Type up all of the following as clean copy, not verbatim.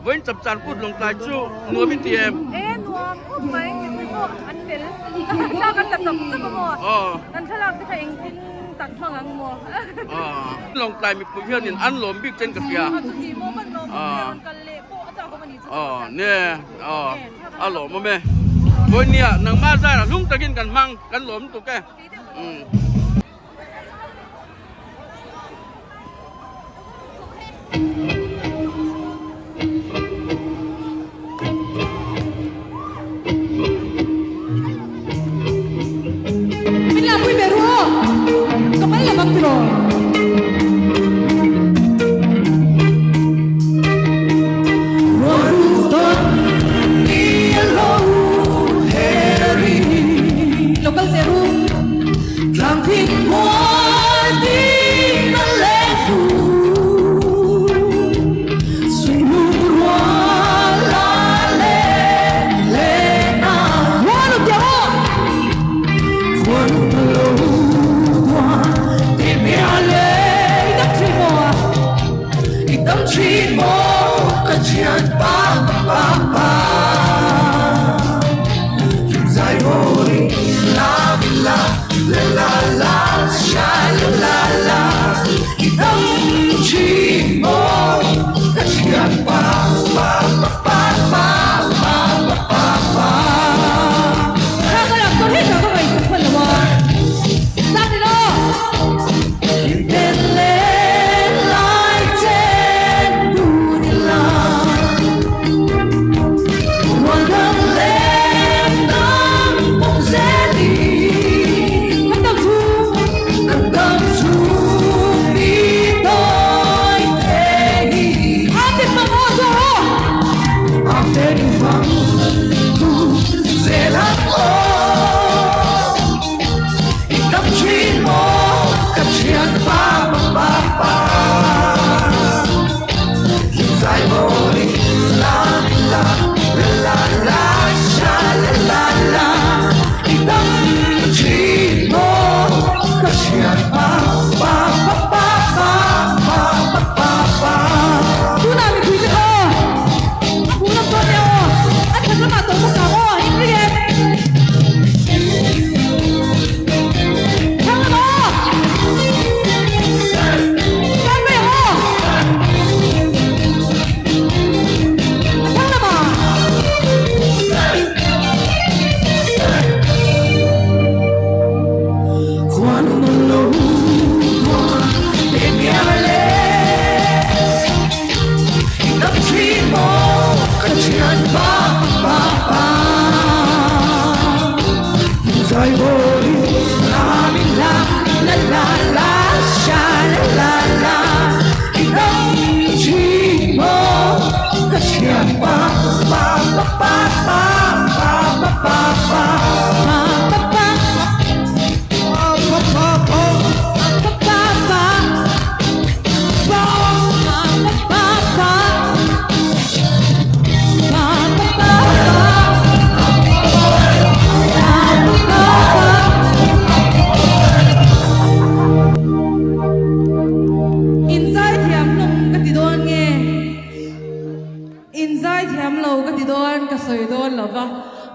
Vawiin chapchar kut lawngtlai chu nuam i ti em? E nuam khawp mai, mipui pawh an fel. Thla kan la chap chap a maw? Kan thlalak te kha engtin tak hmang ang maw? Lawngtlai mipui hianin an lawm bik chen ka hria. A chuti maw kan lawm bik hle, rawn kal leh pawh a chak awm a ni chu. Ne, a lawm awm e. Vawiin nia nangmah zarah hlung takin kan hmang, kan lawm lutuk e. Min la pui ve ru aw, ka mal la vang tiraw. Lo kal zel ru. Tunah mipui te kha aw, a hmuh lam dawn nia aw, a that lamah tawlh hmasa ang aw, in ring em? Thang lam aw! Tan mai ang aw! A thang lamah! Inzaithiam hlawm ka ti dawn nge? Inzaithiam lo ka ti dawn ka sawi dawn lo va,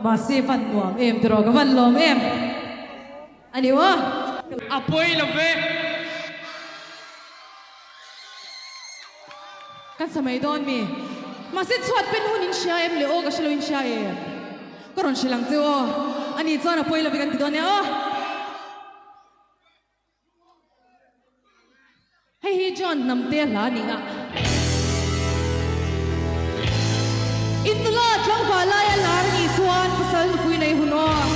mahse van nuam em tiraw ka van lawm em a ni maw? A pawi lo ve. Kan sa mai dawn mi? Mahse chhuat pen hun in hria em le aw ka hrelo in hria em? Ka rawn hrilh ang che aw. Ani chuan a pawi lo ve kan ti dawn nia aw. Hei hi John Hnamte hla a ni a. In nula tlangval laia lar a nih chuan pasal nupui nei hun aw.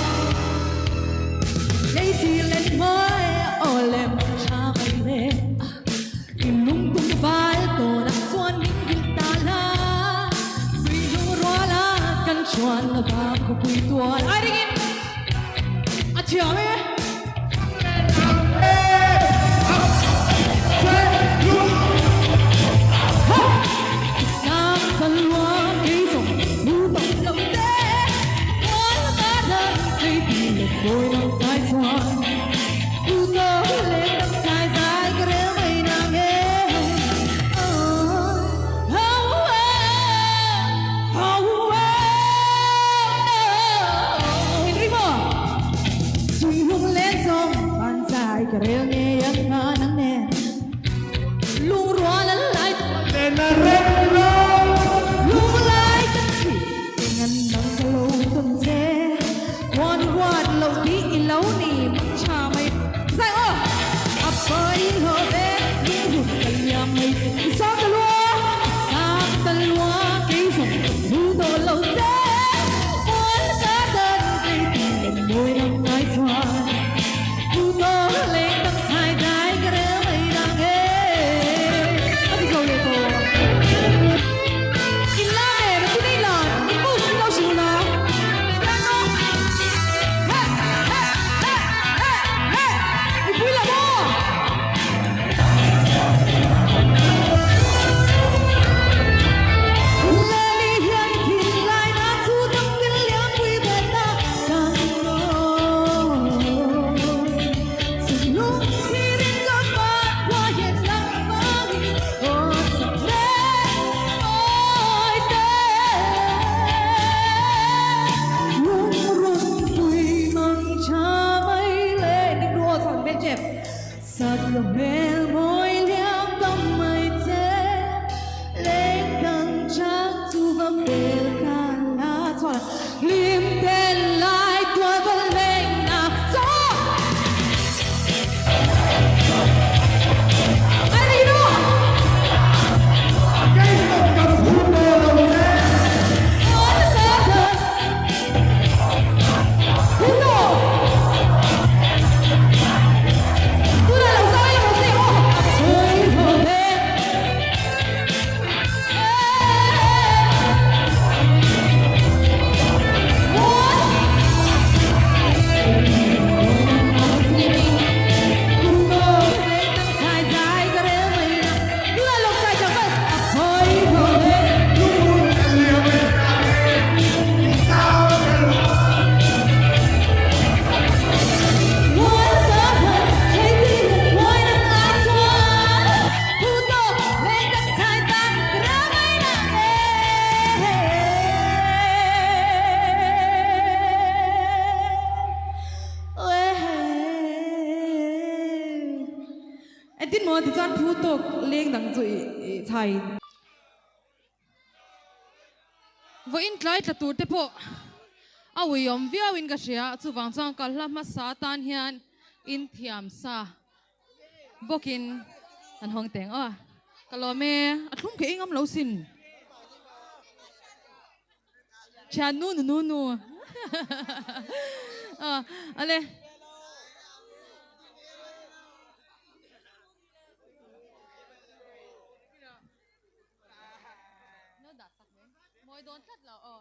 Lei tir len hmai aw lem tha mai le. In lungtum val tawnah chuan min hrilh ta la. Zui hnu ruala kan chuan lova khawpui tual ai ringin a thiam e. chuan tichuan phu tawk leng dang chu i chhai. Vawiin tlai tla tur te pawh a uiawm viau in ka hria, chuvang chuan kal hla hmasa tan hian in thiam sa bawkin an hawng teng aw. Ka lawm e, a thlum keh i ngam lo sin. Thian nu nu nu nu aw ale. Mawi dawn tlat lo aw.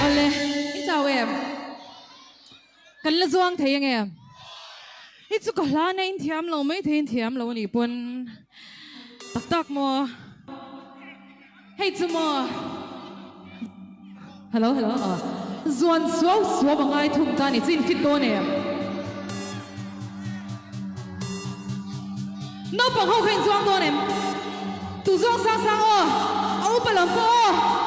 Awle, i chau em? Kan la zuang thei ange. Hi chu ka hla na in thiam lo mai thei in thiam lo anih pawn tak tak maw? Hei chu maw? Hello hello aw. Zuan suau suau a ngai thung ta ni chu in fit dawn em? Naupang ho kha in zuang dawn em? Tu zuang sang sang aw, a upa lam pawh aw.